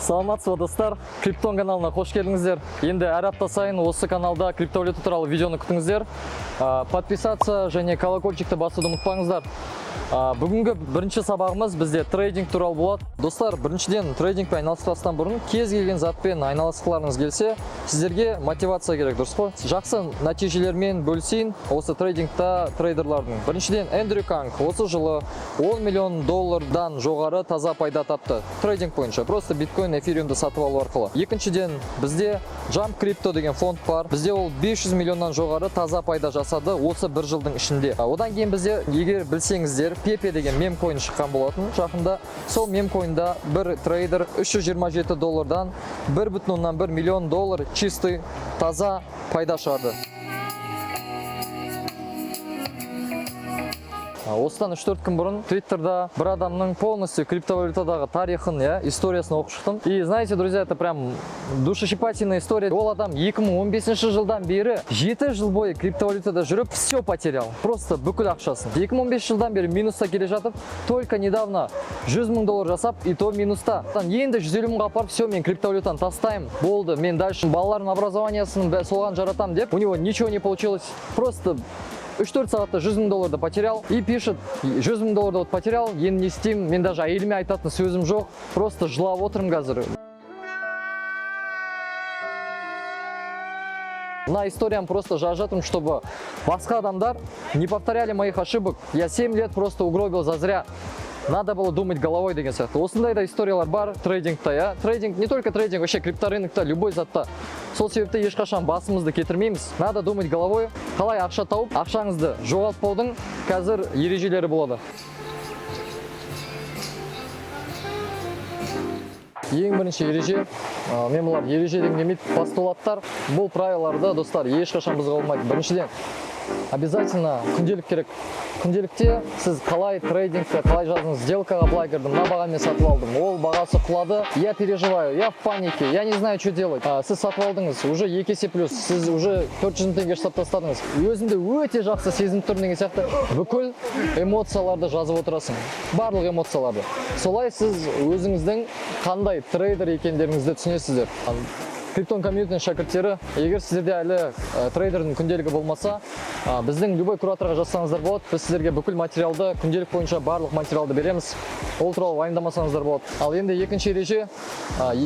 Саламатсыз ба, достар! Криптон каналына қош келдіңіздер. Енді әр апта сайын осы каналда криптовалюта туралы видеоны күтіңіздер. Подписаться және колокольчикті басуды ұмытпаңыздар. Бүгінгі бірінші сабағымыз бізде трейдинг туралы болады. Достар, біріншіден, трейдингпен айналыспастан бұрын кез келген затпен айналысқыларыңыз келсе, сіздерге мотивация керек, дұрыс қой? Жақсы нәтижелермен бөлісейін осы трейдингта трейдерлардың. Біріншіден, Эндрю Канг осы жылы 10 миллион доллардан жоғары таза пайда тапты трейдинг бойынша, просто биткоин, эфириумды сатып алу арқылы. Екіншіден, бізде Jump Crypto деген фонд бар. Бізде ол 500 миллионнан жоғары таза пайда жасады осы бір жылдың ішінде. Одан кейін бізде, егер білсеңіздер, Pepe деген мемкоин шыққан болатын жақында. Сол мемкоинда бір трейдер 327 доллардан 1,1 миллион доллар чистый таза пайда шығарды. Осыдан 3-4 күн бұрын Твиттерда бір адамның полностью криптовалютадағы тарихын, иә, историясын оқып шықтым. И знаете, друзья, это прям душещипательная история. Ол адам 2015 жылдан бері 7 жыл бойы криптовалютада жүріп, все потерял. Просто бүкіл ақшасын. 2015 жылдан бері минуста келе жатып, только недавно 100 мың доллар жасап, и то минуста. Енді 150 мыңға апарып, все, мен криптовалютаны тастаймын, болды, мен дальше балалардың образованиясын соған жаратамын деп, у него ничего не получилось. Просто 3-4 сағатта 100 мың долларды потерял и пишет: 100 мың долларды вот потерял, енді не істеймін, мен даже әйеліме айтатын сөзім жоқ, просто жылап отырмын қазір. Мына историяны просто жазып жатырмын, чтобы басқа адамдар не повторяли моих ошибок. Я 7 лет просто угробил зазря. Надо было думать головой деген сияқты. Осындай да историялар бар трейдингта, иә. Трейдинг, не только трейдинг, вообще крипторынокта, любой затта. Сол себепті ешқашан басымызды кетірмейміз. Надо думать головой. Қалай ақша тауып, ақшаңызды жоғалтпаудың қазір ережелері болады. Ең бірінші ереже, мен бұлар ереже дегім келмейді, постулаттар. Бұл правиларды, достар, ешқашан бұзуға болмайды. Біріншіден, обязательно күнделік керек. Күнделікте сіз қалай трейдингті қалай жаздыңыз: сделкаға былай кірдім, мына бағамен сатып алдым, ол бағасы құлады, я переживаю, я в панике, я не знаю, что делать. Сіз сатып алдыңыз, уже 2 есе плюс, сіз уже 400 мың теңге жасап тастадыңыз, өзімді өте жақсы сезініп тұрмын деген сияқты бүкіл эмоцияларды жазып отырасың, барлық эмоцияларды. Солай сіз өзіңіздің қандай трейдер екендеріңізді түсінесіздер. Криптон комьюнитінің шәкірттері, егер сіздерде әлі трейдердің күнделігі болмаса, біздің любой кураторға жазсаңыздар болады. Біз сіздерге бүкіл материалды, күнделік бойынша барлық материалды береміз. Ол туралы уайымдамасаңыздар болады. Ал енді екінші ереже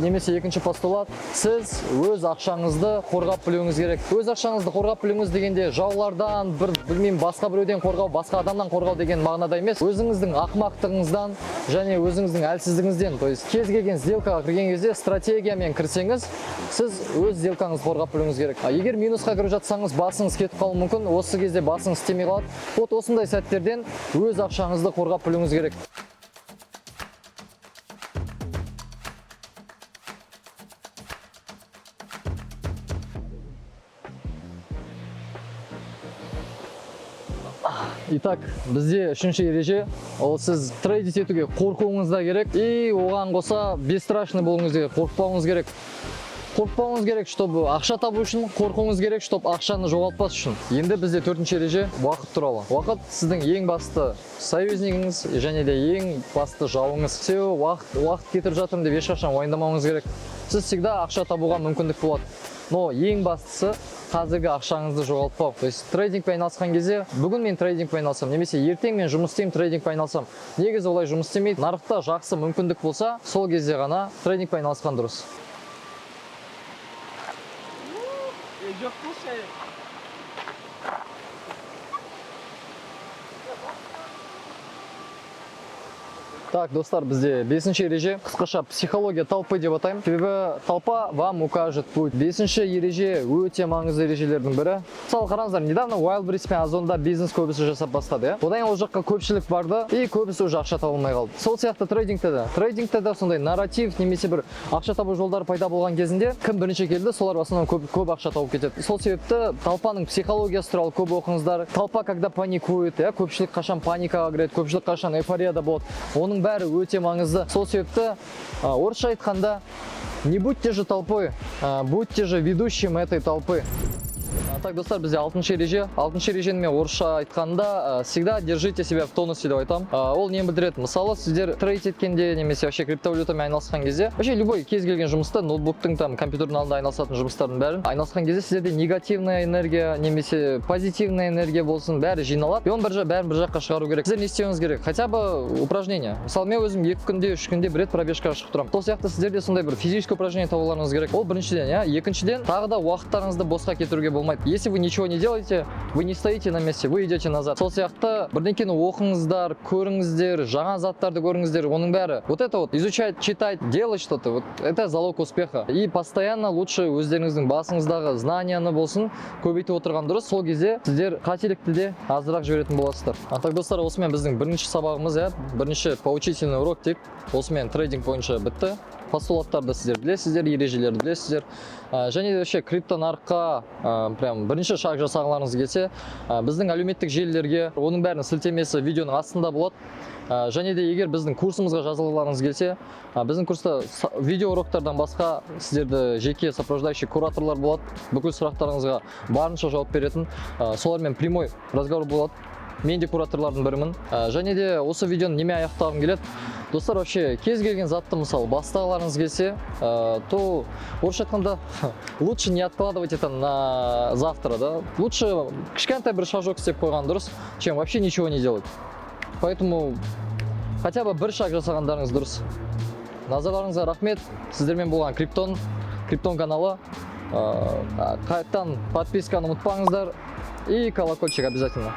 немесе екінші постулат: сіз өз ақшаңызды қорғап білуіңіз керек. Өз ақшаңызды қорғап білуіңіз дегенде, жаулардан, бір білмеймін, басқа біреуден қорғау, басқа адамнан қорғау деген мағынада емес, өзіңіздің ақымақтығыңыздан және өзіңіздің әлсіздігіңізден. То есть кез келген сделкаға кірген кезде стратегиямен кірсеңіз, сіз өз сделкаңызды қорғап білуіңіз керек. А егер минусқа кіріп жатсаңыз, басыңыз кетіп қалуы мүмкін. Осы кезде басыңыз істемей қалады. Вот осындай сәттерден өз ақшаңызды қорғап білуіңіз керек. Итак, бізде үшінші ереже: ол сіз трейдить етуге қорқуыңыз да керек и оған қоса бесстрашный болуыңыз керек, қорықпауыңыз керек. Қорықпауыңыз керек, чтобы ақша табу үшін, қорқуыңыз керек, чтобы ақшаны жоғалтпас үшін. Енді бізде төртінші ереже уақыт туралы. Уақыт сіздің ең басты союзник іңіз және де ең басты жауыңыз. Себебі уақыт кетіріп жатырмын деп ешқашан уайымдамауыңыз керек. Сіз всегда ақша табуға мүмкіндік болады, но ең бастысы қазіргі ақшаңызды жоғалтпау. То есть трейдингпен айналысқан кезде, бүгін мен трейдингпен айналысамын немесе ертең мен жұмыс істеймін, трейдингпен айналысамын, негізі олай жұмыс істемейді. Нарықта жақсы мүмкіндік болса, сол кезде ғана трейдингпен айналысқан дұрыс. Жоқ болшы. Так, достар, бізде бесінші ереже, қысқаша психология толпы деп атаймын, себебі толпа вам укажет путь. Бесінші ереже өте маңызды ережелердің бірі. Мысалы, қараңыздар, недавно Wildberries пен Озонда бизнес көбісі жасап бастады, иә. Одан кейін ол жаққа көпшілік барды и көбісі уже ақша таба алмай қалды. Сол сияқты трейдингте де сондай нарратив немесе бір ақша табу жолдары пайда болған кезінде, кім бірінші келді, солар в основном көп, көп ақша тауып кетеді. Сол себепті толпаның психологиясы туралы көп оқыңыздар. Толпа когда паникует, иә, көпшілік қашан паникаға кіреді, көпшілік қашан эйфорияда болады, оның бәрі өте маңызды. Сол себепті орысша айтқанда, не будьте же толпой, а будьте же ведущим этой толпы. А так, достар, бізде алтыншы ереже. Алтыншы ережені мен орысша айтқанда «всегда держите себя в тонусе» деп айтамын. Ол нені білдіреді? Мысалы, сіздер трейд еткенде немесе вообще криптовалютамен айналысқан кезде, вообще любой кез келген жұмыста, ноутбуктың, там, компьютердің алдында айналысатын жұмыстардың бәрін айналысқан кезде сіздерде негативная энергия немесе позитивная энергия болсын, бәрі жиналады и оның бәрін бір жаққа шығару керек. Сіздер не істеуіңіз керек? Хотя бы упражнение. Мысалы, мен өзім 2 күнде, 3 күнде бір рет пробежкаға шығып тұрамын. Сол сияқты сіздер де сондай бір физическое упражнение табуларыңыз керек. Ол біріншіден, иә. Екіншіден, тағы да уақыттарыңызды босқа кетіруге болмайды. Если вы ничего не делаете, вы не стоите на месте, вы идете назад. Сол сияқты бірдеңкені оқыңыздар, көріңіздер, жаңа заттарды көріңіздер. Оның бәрі, вот это вот изучать, читать, делать что-то, вот это залог успеха. И постоянно лучше өздеріңіздің басыңыздағы знанияны болсын көбейтіп отырған дұрыс. Сол кезде сіздер қателікті де азырақ жіберетін боласыздар. А так, достар, осымен біздің бірінші сабағымыз, иә, бірінші поучительный урок дейік, осымен трейдинг бойынша бітті. Постулаттарды сіздер білесіздер, ережелерді білесіздер. Және де вообще крипто нарыққа прям бірінші шаг жасағыларыңыз келсе, біздің әлеуметтік желілерге, оның бәрінің сілтемесі видеоның астында болады. Және де егер біздің курсымызға жазылғыларыңыз келсе, біздің курста видео уроктардан басқа сіздерді жеке сопровождающий кураторлар болады, бүкіл сұрақтарыңызға барынша жауап беретін. Солармен прямой разговор болады. Мен де кураторлардың бірімін. Және де осы видеоны немен аяқтағым келеді, достар? Вообще кез келген затты, мысалы, бастағыларыңыз келсе, то орысша айтқанда, лучше не откладывать это на завтра, да. Лучше кішкентай бір шажок істеп қойған дұрыс, чем вообще ничего не делать. Поэтому хотя бы бір шаг жасағандарыңыз дұрыс. Назарларыңызға рахмет. Сіздермен болған Криптон, Криптон каналы. Қайтадан подписканы ұмытпаңыздар и колокольчик обязательно.